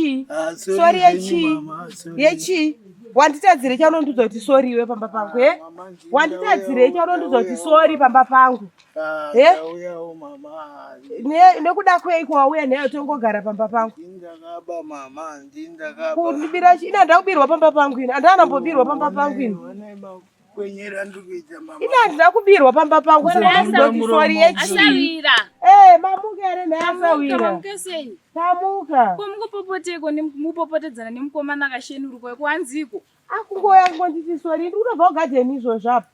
Yechii? Ah, sorry Sorry zvenyu, yechii? mama, sorry. Yechii? Wanditadzirei chaunondiudza kuti sorry iwe pamba pangu he? Ah, mama, ndini Wanditadzirei ndauyawo, chaunondiudza kuti ndauyawo. sorry pamba pangu? Ah, Eh? ndauyawo mama. Nekuda kweiko wauya nheyo tongogara pamba pangu? Ndini ndakaba mama, ndini ndakaba. Kundibira chi? Ini handina kubirwa pamba pangu ini. Handina kumbobirwa pamba pangu ini. Onai makwenyera ndiri kuita mama. Ini handina kubirwa pamba pangu. Wena Ndoti sorry yechii? Asawira. Eh, mamuka here nhai asawira? Mamuka sei? Tamuka. Ko mukupopoteko mupopotedzana nemukomana akashenuruka kwanziko. Akungoya kungonditi sorry. Ndiri kutobva kugadheni izvozvo apa.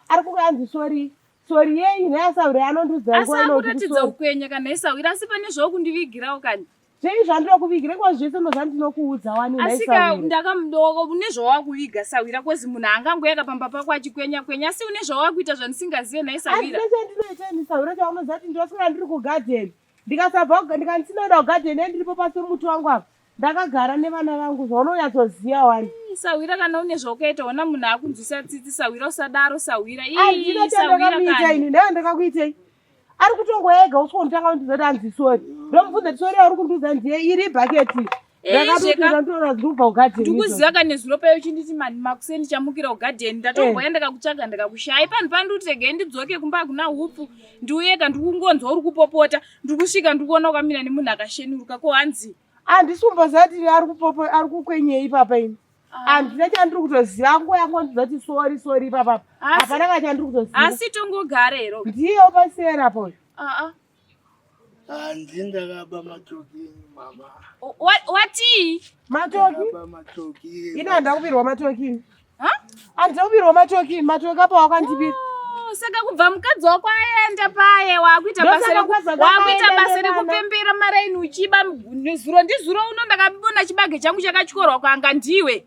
Ari kungoya anzi sorry. Sorry yei nhai asawira anondiudza Asi nguva ino kuti akuratidza sorry. ukwenya kana isawira asi pane zvaukundivigira kani. Zvei zvandinokuvigira nguva zvese ndo zvandinokuudza wani nhai Asi ka sawira. ndakamudoko une zvawakuviga sawira kozi munhu angangoyaka pamba pako achikwenya kwenya asi une zvawakuita zvandisingazive nhai sawira. Handina chandinoita ini sawira chaunoziva kuti ndoswera ndiri kugadheni. Ndikasabva ndikandisinoenda kugadheni ndiripo pasi pemuti wangu apa. Ndakagara nevana vangu zvaunonyatsoziva wani. Ii, Sawira kana une zvaukaita ona munhu akunzwisa tsitsi sawira usadaro sawira. Ii, Handina sawira chandakamuita kani. ini nhai ndakakuitei. Ari kutongoega usiko nditanga kundiudza kuti hanzi sorry. Ndomubvunza kuti sorry yauri kundiudza ndiye iri bhaketi. Ndakatokuudza ndinoona kuti ndikubva kugadheni. Ndikuziva kane zuro payo uchinditi mani makuseni ndichamukira kugadheni ndatomboya ndakakutsvaga ndikakushaya panhu pandiri regai ndidzoke kumba hakuna hupfu ndiuyeka ndikungonzwa uri kupopota ndikusvika ndikuona ukamira nemunhu akashenuruka ko hanzi Handisi kumboziva kuti ari kupopo ari kukwenyei ipapa ini. Handina chandiri kutoziva angoya ngondiudza kuti sorry sorry ipapa. Asi- Hapana kana chandiri kutoziva. asi tongogara here Ndiye pasera po. Ah, ah. Ah, ndini ndakaba matoki enyu mama. Watii? Matoki? Ndakaba matoki. Ini handina kubirwa matoki ini. Ha? Handina kubirwa matoki ini. Matoki apa wakandibira. Oh, saka kubva mukadzi wako aenda paye waakuita basa Ndosaka reku- mukadzi wako waakuita akaenda basa nevana. rekupembera maraini uchiba zuro ndizuro uno ndakabona chibage changu chakatyorwa kwanga ndiwe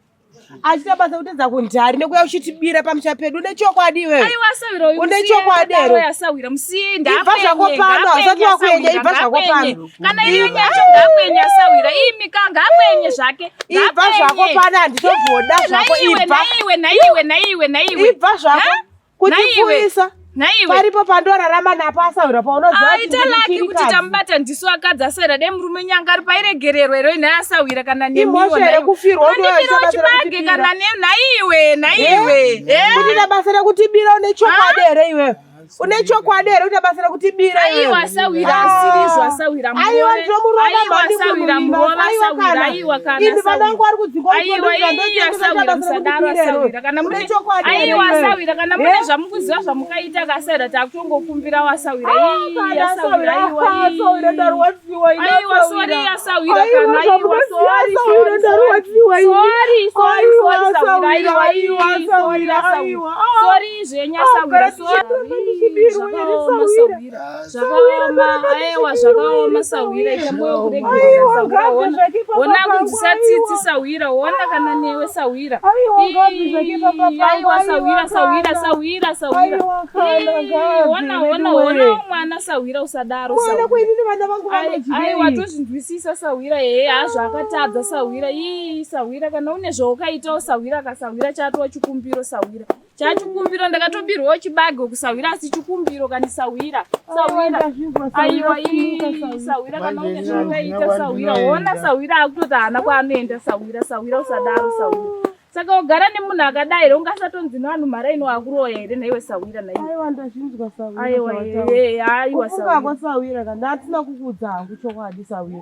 Achiita basa kutedza kundari nekuya uchitibira pamusha pedu. Une chokwadi iwewe. aiwa asawira uyu Une musiye, chokwadi akadaro here? asawira musiye Ibva zvako pano, hausati wakuenda, ibva zvako pano. kana iyo nyacho ngaakwenye asawira imi ka ngaakwenye zvake Ibva zvako pano handitogoda zvako naiwe ibva. naiwe naiwe naiwe naiwe Ibva zvako. Ha? Kutipfuisa. naiwe Paripo pandorarama napo asawira paunoziva kuti aita ndiri laki kuti chirikadzi. tamubata ndisu akadzi asawira dai murume nyanga ari pairegererwa here nhai asawira kana Imhosva here kufirwa kuti nemiwo waita basa chibage rekutibira? kana naiwe naiwe Eh? Kuti basa rekutibira une chokwadi here iwewe? Une chokwadi here kuti basa rekutibira iwewe? aiwa asawira asirizvo asawira Aiwa ndinomurova aiwa mhani asawira munhu murova aiwa asawira kana. aiwa kana Ini vana asawira. vangu vari kudzingwa aiwa iyi asawira musadaro asawira kana Une mune chokwadi here aiwa iwewe? asawira kana mune Eh? zvamukuziva zvamukaita akasawira takutongokumbira wasawira Ah, Ii, kana asawira asawira, aiwa ah, asawira, ii. ndarwadziwa ini, aiwa asawira. sori asawira Aiwa, kana aiwa zvamunoziva, sori asawira, sori ndarwadziwa ini. sori sori Aiwa, sori sawira asawira, aiwa aiwa, ii, sori asawira, asawira aiwa. Ah. sori zvenyu Ah, asawira kana sori tichiramba ndichibirwa here, zvakaoma sawira? sawira Ah, zvakaoma aiwa zvakaoma sawira ita moyo kuregerera Aiwa, sawira ngabve ona zvake pamba ona pangu, kunzwisa tsitsi aiwa. sawira ona kana newe sawira Aiwa, ngabve zvake pamba Ii, pangu, aiwa aiwa, sawira sawira kana. sawira sawira Aiwa, kana, Ii, ngabve, ona ona veduwe. ona mwana sawira usadaro Mwana sawira kwenini vana vangu aiwa vanodyei? tozvinzwisisa sawira hee hazvo akatadza sawira ii sawira kana une zvaukaitawo sawira akasawira chatova chikumbiro sawira chachikumbiro ndakatobirwawo chibage kusawira asi chikumbiro kani sawira sawira Ndazvinzwa, sawira, aiwa simuka, ii sawira. sawira kana une Manje zvaukaita handina sawira kwandinoenda. ona sawira akutoti haana kwaanoenda sawira sawira usadaro sawira saka ugara nemunhu akadai here ungasatonzi nevanhu mharaino akuroya here nhaiwe sawira nhaiwe Aiwa, ndazvinzwa sawira. aiwa zvawataura. ee aiwa Kufunga sawira kwasawira ka ndatina kukuudza hangu chokwadi sawira.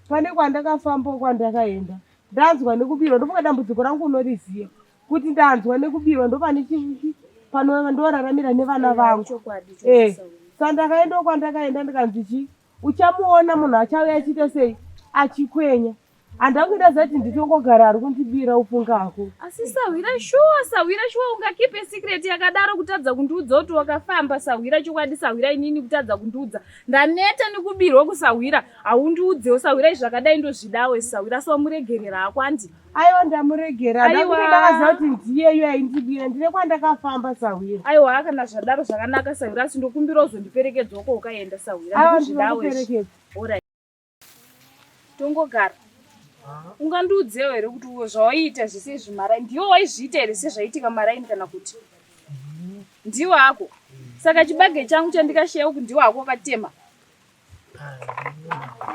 Pane kwandakafamba kwandakaenda ndanzwa nekubirwa ndofunga dambudziko rangu unoriziva kuti ndanzwa nekubirwa ndopane pano ndoraramira nevana vangu. chokwadi Eh, saka ndakaenda kwandakaenda ndikanzi chi uchamuona munhu achauya achiita sei achikwenya. Handina kuita zati nditongogara ari kundibira upfungako. asi sahwira shuwa sahwira shuwa ungakipe secret yakadaro kutadza kundiudza kuti wakafamba sahwira chokwadi sahwira inini kutadza kundiudza ndaneta nekubirwa kusahwira haundiudzewo sahwira izvi zvakadai ndozvidawo sahwira asi wamuregerera hako andi Aiwa ndamuregera. Aiwa. Ndakuti ndakaziva kuti ndiyeyo aindibira ndine kwandakafamba sahwira. aiwa kana zvadaro zvakanaka sahwira asi ndokumbira uzondiperekedzawo kwaukaenda sahwira Aiwa ndikuzvidawo izvi ndinokuperekedza. Alright. Tongogara. Ungandiudzewo here kuti uwe zvawaiita zvese izvi maraini ndiwe waizviita here sezvaiitika maraini kana kuti ndiwe hako saka chibage changu chandikasheya uku ndiwe hako wakatema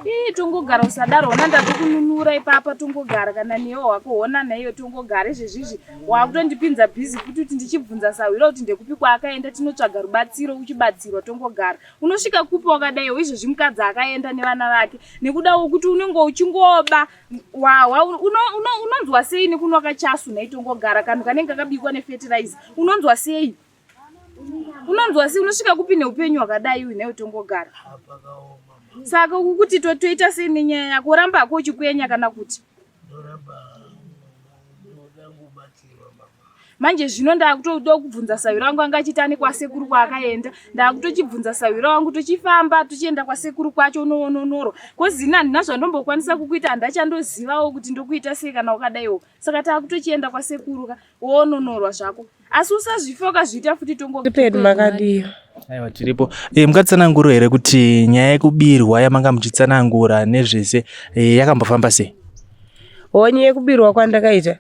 Ii tongogara usadaro hona ndatokununura ipapa tongogara kana newe wako hona naiyo tongogara izvezvizvi wakutondipinza busy futi kuti ndichibvunza sahwira kuti ndekupi kwaakaenda tinotsvaga rubatsiro uchibatsirwa tongogara unosvika kupi wakadaiwo izvezvi mukadzi akaenda nevana vake nekudawo kuti unenge uchingoba wahwa unonzwa sei nekunwa kachasu nhai tongogara kanhu kanenge kakabikwa nefetiraiza unonzwa sei unonzwa sei unosvika kupi neupenyu hwakadai uyu nhai tongogara saka ukuti totoita sei nenyaya yako oramba hako uchikwenya kana kuti manje zvino ndakutoda kubvunza sahwira wangu anga achiti ane kwasekuru kwaakaenda ndakutochibvunza sahwira wangu tochifamba tochienda kwasekuru kwacho unoononorwa kozi ini handina zvandombokwanisa kukuita handachandozivawo kuti ndokuita sei kana wakadaiwo saka takutochienda kwasekuru ka woononorwa zvako asi usazvife ukazviita futi tongopedu makadii aiwa tiripo e, mungatsananguro here kuti nyaya yekubirwa yamanga muchitsanangura nezvese e, yakambofamba sei honye yekubirwa kwandakaita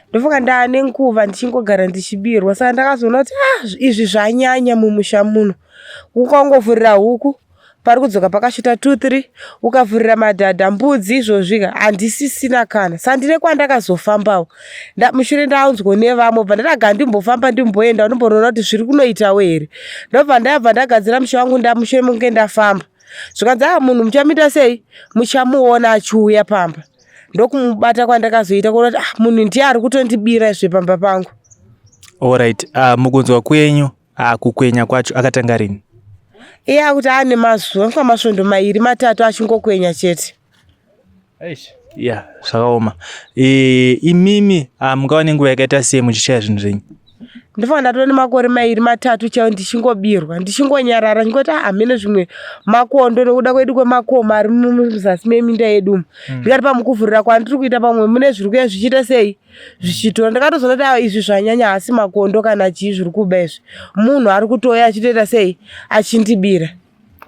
ndofunga ndaane nguva ndichingogara ndichibirwa saka ndakazoona kuti ah izvi zvanyanya mumusha muno ukangovhurira huku pari kudzoka pakashota 2 3 ukavhurira madhadha mbudzi izvozvika handisisina kana saka ndine kwandakazofambawo mushure ndaunzwa nevamwe bva ndati aga ndimbofamba ndimboenda ndimbonoona kuti zviri kunoitawo here ndobva ndabva ndagadzira musha wangu ndamushure munge ndafamba zvikanzi a ah, munhu muchamuita sei muchamuona achiuya pamba ndokumubata kwandakazoita kuona kuti ah, munhu ndiye ari kutondibira izve pamba pangu Alright, mukunzwa kwenyu kukwenya kwacho akatanga rini? Iye akuti ane mazuva nfa masvondo mairi matatu achingokwenya chete. Eish, yeah, zvakaoma. E, imimi mungava nenguva yakaita sei muchishaya zvinhu zvenyu? Ndofanira ndatova nemakore mairi matatu chaiwo ndichingobirwa ndichingonyarara ndingoti ah, hameno zvimwe makondo nekuda kwedu kwemakomo ari muzasi meminda yedu umu ndikati pamukuvhurira kwandiri kuita pamwe mune zviri kuya zvichiita sei zvichitora ndakatozoona kuti awa izvi zvanyanya asi makondo kana chii zviri kuba izvi munhu ari kutouya achitoita sei achindibira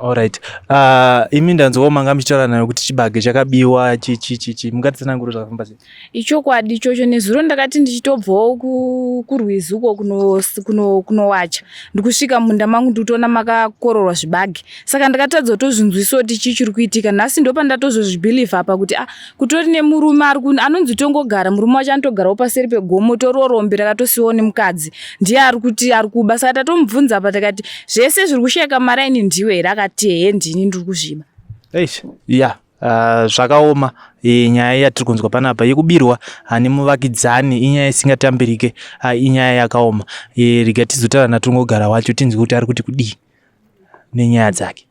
Alright. Imi ndanzwawo manga muchitaura nayo kuti chibage chakabiwa chi chi chi chi mungatitsanangure zvakafamba sei? Ichokwadi ichocho nezuro ndakati ndichitobvawo kurwizi uko kunowacha ndikusvika munda mangu ndikutoona makakororwa zvibage saka ndakatadza kutozvinzwisa kuti chii chiri kuitika nhasi ndopandatozozvibhilivha apa kuti ah kutori nemurume ari anonzi tongogara murume wacho anotogarawo paseri pegomo toriwo rombe rakatosiwawo nemukadzi ndiye ari kuti ari kuba saka tatomubvunza apa takati zvese zviri kushayika maraini ndiwe here akati ehe ndini ndiri kuzviba eish ya zvakaoma e, nyaya yatiri kunzwa panapa yekubirwa ah, nemuvakidzani inyaya isingatambirike ah, inyaya yakaoma e, rega tizotaura natongogara wacho tinzwe kuti ari kuti kudii nenyaya dzake.